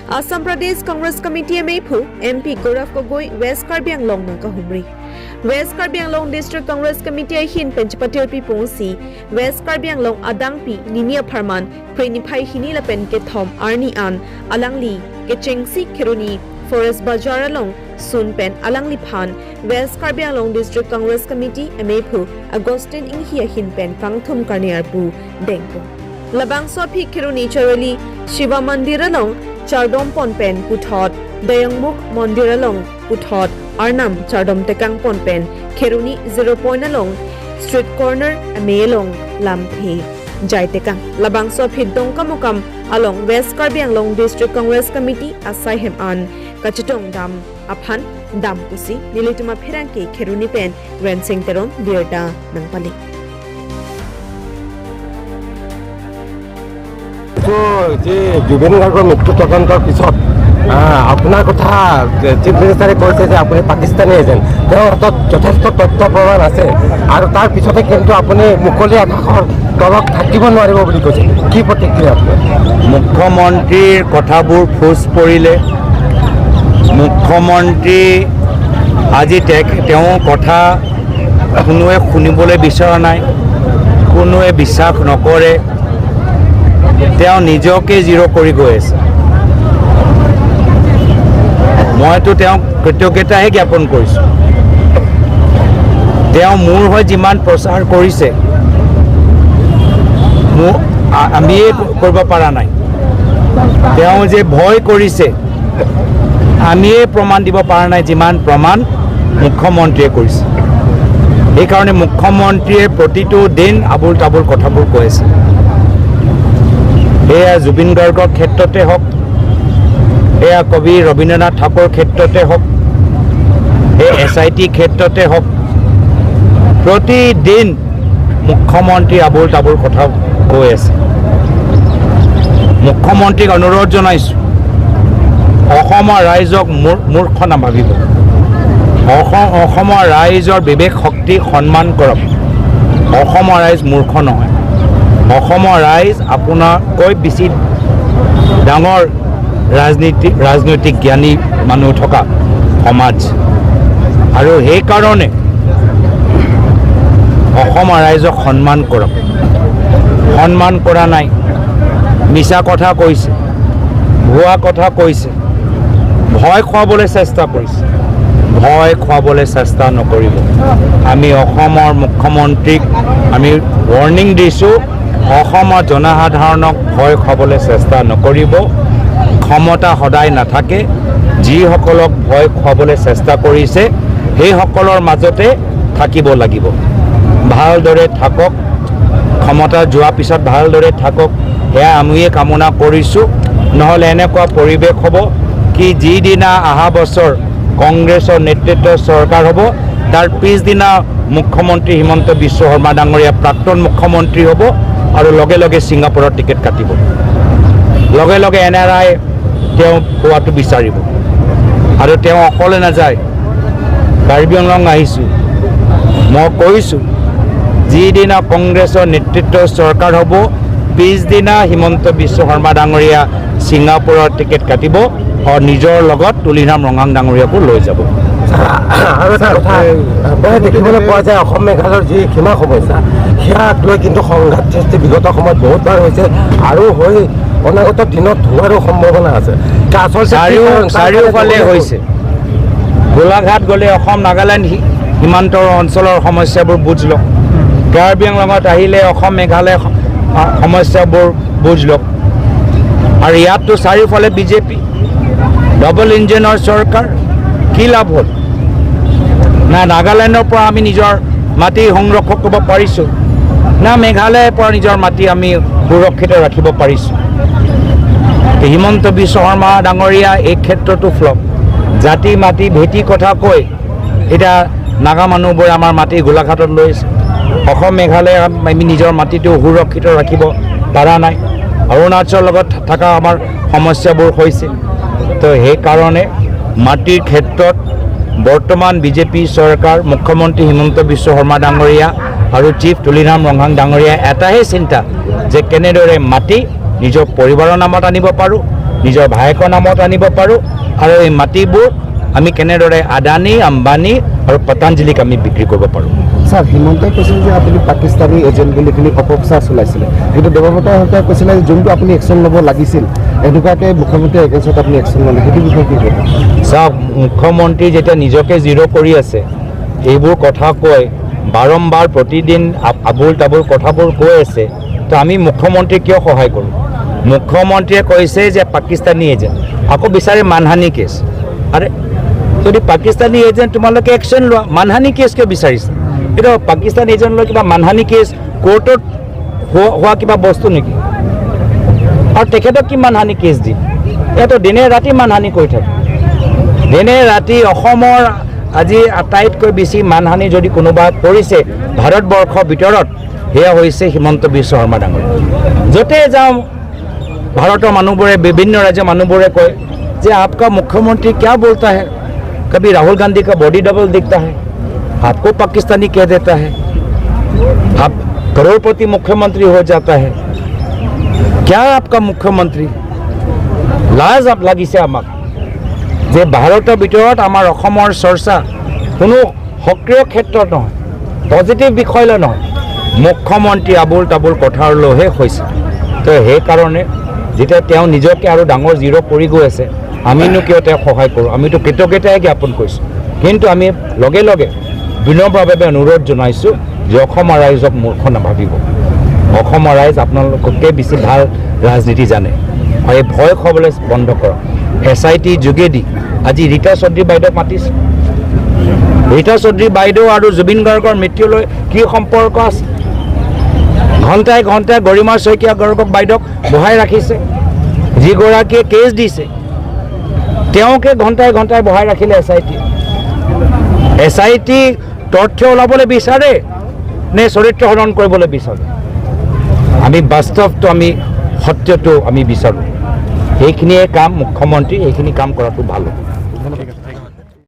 Assam Pradesh Congress Committee Mephu MP Gaurav Gogoi West Karbi Anglong na kahumri West Karbi Anglong District Congress Committee hin Penchpatel pi pongsi West Karbi Anglong adang pi Ninia Pharman Preni phai hini la pen ke thom arni an alangli ke chengsi kheroni Forest Bajar along Sun Pen Alangli Phan West Karbi Anglong District Congress Committee Mephu Augustine Inghia hin pen kangthum karniarpu dengpo Labang so phi kheroni Charali Shiva Mandir along Chardom pon pen puthot Dayangmukh Mandir along puthot Arnam Chardom tekang pon pen Kheroni 0 point along Street Corner Amelong Lamphe Jai tekang Labang so phi dongkamukam along West Karbi Anglong District Congress Committee asai hem an kachitong dam aphan dam pusi nilituma phirangki Kheroni pen rensing teron birta nangpali. যে জুবিন গাৰ্গৰ মৃত্যু তদন্তৰ পিছত আপোনাৰ কথা chief মিনিষ্টাৰে কৈছে যে আপুনি পাকিস্তানী এজেণ্ট, তেওঁৰ হাতত যথেষ্ট তথ্য প্ৰমাণ আছে আৰু তাৰ পিছতে কিন্তু আপুনি মুকলি আকাশৰ তলত থাকিব নোৱাৰিব বুলি কৈছে, কি প্ৰতিক্ৰিয়া আপোনাৰ? মুখ্যমন্ত্ৰীৰ কথাবোৰ ফোজ পৰিলে। মুখ্যমন্ত্ৰী আজি তেওঁ কথা কোনোৱে শুনিবলৈ বিচৰা নাই, কোনোৱে বিশ্বাস নকৰে, তেওঁ নিজকে জিৰ' কৰি গৈ আছে। মইতো তেওঁক কৃতজ্ঞতাহে জ্ঞাপন কৰিছোঁ। তেওঁ মোৰ হৈ যিমান প্ৰচাৰ কৰিছে আমিয়ে কৰিব পৰা নাই। তেওঁ যে ভয় কৰিছে আমিয়ে প্ৰমাণ দিব পৰা নাই, যিমান প্ৰমাণ মুখ্যমন্ত্ৰীয়ে কৰিছে। সেইকাৰণে মুখ্যমন্ত্ৰীয়ে প্ৰতিটো দিন আবোল তাবোল কথাবোৰ কৈ আছে। এয়া জুবিন গাৰ্গৰ ক্ষেত্ৰতে হওক, এয়া কবি ৰবীন্দ্ৰনাথ ঠাকুৰৰ ক্ষেত্ৰতে হওক, এই এছ I T ক্ষেত্ৰতে হওক, প্ৰতিদিন মুখ্যমন্ত্ৰী আবোল তাবোল কথা কৈ আছে। মুখ্যমন্ত্ৰীক অনুৰোধ জনাইছোঁ, অসমৰ ৰাইজক মূৰ্খ নাভাবিব, অসমৰ ৰাইজৰ বিবেক শক্তি সন্মান কৰক। অসমৰ ৰাইজ মূৰ্খ নহয়, অসমৰ ৰাইজ আপোনাতকৈ বেছি ডাঙৰ ৰাজনৈতিক জ্ঞানী মানুহ থকা সমাজ, আৰু সেইকাৰণে অসমৰ ৰাইজক সন্মান কৰক। সন্মান কৰা নাই, মিছা কথা কৈছে, ভুৱা কথা কৈছে, ভয় খুৱাবলৈ চেষ্টা কৰিছে। ভয় খুৱাবলৈ চেষ্টা নকৰিব। আমি অসমৰ মুখ্যমন্ত্ৰীক আমি ৱাৰ্ণিং দিছোঁ, অসমৰ জনসাধাৰণক ভয় খুৱাবলৈ চেষ্টা নকৰিব। ক্ষমতা সদায় নাথাকে, যিসকলক ভয় খুৱাবলৈ চেষ্টা কৰিছে সেইসকলৰ মাজতে থাকিব লাগিব। ভালদৰে থাকক, ক্ষমতা যোৱাৰ পিছত ভালদৰে থাকক, সেয়া আমিয়ে কামনা কৰিছোঁ। নহ'লে এনেকুৱা পৰিৱেশ হ'ব কি যিদিনা অহা বছৰ কংগ্ৰেছৰ নেতৃত্বৰ চৰকাৰ হ'ব, তাৰ পিছদিনা মুখ্যমন্ত্ৰী হিমন্ত বিশ্ব শৰ্মা ডাঙৰীয়া প্ৰাক্তন মুখ্যমন্ত্ৰী হ'ব আৰু লগে লগে ছিংগাপুৰত টিকেট কাটিব, লগে লগে এন আৰ I তেওঁ হোৱাটো বিচাৰিব। আৰু তেওঁ অকলে নাযায়, কাৰ্বি আংলং আহিছোঁ, মই কৈছোঁ যিদিনা কংগ্ৰেছৰ নেতৃত্বৰ চৰকাৰ হ'ব পিছদিনা হিমন্ত বিশ্ব শৰ্মা ডাঙৰীয়া ছিংগাপুৰৰ টিকেট কাটিব আৰু নিজৰ লগত তুলিৰাম ৰংহাং ডাঙৰীয়াকো লৈ যাব। আৰু এটা কথা প্ৰায় দেখিবলৈ পোৱা যায়, অসম মেঘালয়ৰ যি সীমা সমস্যা সেয়াক লৈ কিন্তু সংঘাত সৃষ্টি বিগত সময়ত বহুতবাৰ হৈছে আৰু হৈ অনাগত দিনত হোৱাৰো সম্ভাৱনা আছে। চাৰিওফালে হৈছে। গোলাঘাট গ'লে অসম নাগালেণ্ড সীমান্তৰ অঞ্চলৰ সমস্যাবোৰ বুজ লওক, কাৰ্বি আংলঙত আহিলে অসম মেঘালয় সমস্যাবোৰ বুজ লওক। আৰু ইয়াততো চাৰিওফালে বিজেপি ডবল ইঞ্জিনৰ চৰকাৰ, কি লাভ হ'ল? না নাগালেণ্ডৰ পৰা আমি নিজৰ মাটি সংৰক্ষণ কৰিব পাৰিছোঁ, না মেঘালয়ৰ পৰা নিজৰ মাটি আমি সুৰক্ষিত ৰাখিব পাৰিছোঁ। হিমন্ত বিশ্ব শৰ্মা ডাঙৰীয়া এই ক্ষেত্ৰতো ফ্লপ। জাতি মাটি ভেটি কথা কৈ এতিয়া নাগা মানুহবোৰে আমাৰ মাটি গোলাঘাটত লৈছে। অসম মেঘালয় আমি নিজৰ মাটিটো সুৰক্ষিত ৰাখিব পৰা নাই, অৰুণাচলৰ লগত থকা আমাৰ সমস্যাবোৰ হৈছে। তো সেইকাৰণে মাটিৰ ক্ষেত্ৰত বৰ্তমান বিজেপি চৰকাৰ, মুখ্যমন্ত্ৰী হিমন্ত বিশ্ব শৰ্মা ডাঙৰীয়া আৰু চিফ তুলিৰাম ৰংহাং ডাঙৰীয়া এটাহে চিন্তা যে কেনেদৰে মাটি নিজৰ পৰিবাৰৰ নামত আনিব পাৰোঁ, নিজৰ ভায়েকৰ নামত আনিব পাৰোঁ আৰু এই মাটিবোৰ আমি কেনেদৰে আদানী, আম্বানী আৰু পতঞ্জলিক আমি বিক্ৰী কৰিব পাৰোঁ। ছাৰ, হিমন্তই কৈছিল যে আপুনি পাকিস্তানী এজেণ্ট বুলি পিনি অপপ্ৰচাৰ চলাইছিলে, কিন্তু দেৱব্ৰত শইকীয়াই কৈছিলে যে যোনটো আপুনি একশ্যন ল'ব লাগিছিল, এনেকুৱাকৈ মুখ্যমন্ত্ৰীৰ এগেইনষ্টত আপুনি একশ্যন ল'লে, সেইটো বিষয়ে কি ক'ব? চাওক, মুখ্যমন্ত্ৰী যেতিয়া নিজকে জিৰ' কৰি আছে, এইবোৰ কথা কৈ বাৰম্বাৰ প্ৰতিদিন আবোল তাবোল কথাবোৰ কৈ আছে, তো আমি মুখ্যমন্ত্ৰীক কিয় সহায় কৰোঁ? মুখ্যমন্ত্ৰীয়ে কৈছে যে পাকিস্তানী এজেণ্ট, আকৌ বিচাৰে মানহানি কেছ। আৰে, যদি পাকিস্তানী এজেণ্ট, তোমালোকে একশ্যন লোৱা, মানহানি কেছ কিয় বিচাৰিছা? এইটো পাকিস্তান এজেণ্ট লৈ কিবা মানহানি কেছ কোৰ্টত হোৱা কিবা বস্তু নেকি? আৰু তেখেতক কি মানহানি কেছ দিম? ইয়াতো দিনে ৰাতি মানহানি কৰি থাকে, দিনে ৰাতি। অসমৰ আজি আটাইতকৈ বেছি মানহানি যদি কোনোবা কৰিছে ভাৰতবৰ্ষৰ ভিতৰত, সেয়া হৈছে হিমন্ত বিশ্ব শৰ্মা ডাঙৰীয়া। য'তে যাওঁ, ভাৰতৰ মানুহবোৰে, বিভিন্ন ৰাজ্যৰ মানুহবোৰে কয় যে आपका मुख्यमंत्री क्या बोलता है, कभी राहुल गांधी का बॉडी डबल दिखता है, आपको पाकिस्तानी कह देता है, आप करोड़पति मुख्यमंत्री हो जाता है, क्या आपका मुख्यमंत्री? লাজ লাগিছে আমাক যে ভাৰতৰ ভিতৰত আমাৰ অসমৰ চৰ্চা কোনো সক্ৰিয় ক্ষেত্ৰত নহয়, পজিটিভ বিষয়লৈ নহয়, মুখ্যমন্ত্ৰী আবোল তাবোল কথালৈহে হৈছে। তো সেইকাৰণে যেতিয়া তেওঁ নিজকে আৰু ডাঙৰ জিৰ' কৰি গৈ আছে, আমিনো কিয় তেওঁক সহায় কৰোঁ? আমিতো কৃতজ্ঞতাহে জ্ঞাপন কৰিছোঁ। কিন্তু আমি লগে লগে বিনম্ৰভাৱে অনুৰোধ জনাইছোঁ যে অসমৰ ৰাইজক মূৰ্খ নাভাবিব। অসমৰ ৰাইজ আপোনালোকতকৈ বেছি ভাল ৰাজনীতি জানে আৰু এই ভয় খুৱাবলৈ বন্ধ কৰক। এছআইটিৰ যোগেদি আজি ৰীতা চৌধুৰী বাইদেউক মাতিছে। ৰীতা চৌধুৰী বাইদেউ আৰু জুবিন গাৰ্গৰ মৃত্যুলৈ কি সম্পৰ্ক আছে? ঘণ্টাই ঘণ্টাই গৰিমা শইকীয়া গাৰ্গক বাইদেউক বহাই ৰাখিছে। যিগৰাকীয়ে কেছ দিছে, তেওঁকে ঘণ্টাই ঘণ্টাই বহাই ৰাখিলে এছআইটি। এছআইটি তথ্য ওলাবলৈ বিচাৰে নে চৰিত্ৰ হৰণ কৰিবলৈ বিচাৰে? আমি বাস্তৱটো, আমি সত্যটো আমি বিচাৰোঁ। সেইখিনিয়ে কাম মুখ্যমন্ত্ৰী, সেইখিনি কাম কৰাটো ভাল হ'ব।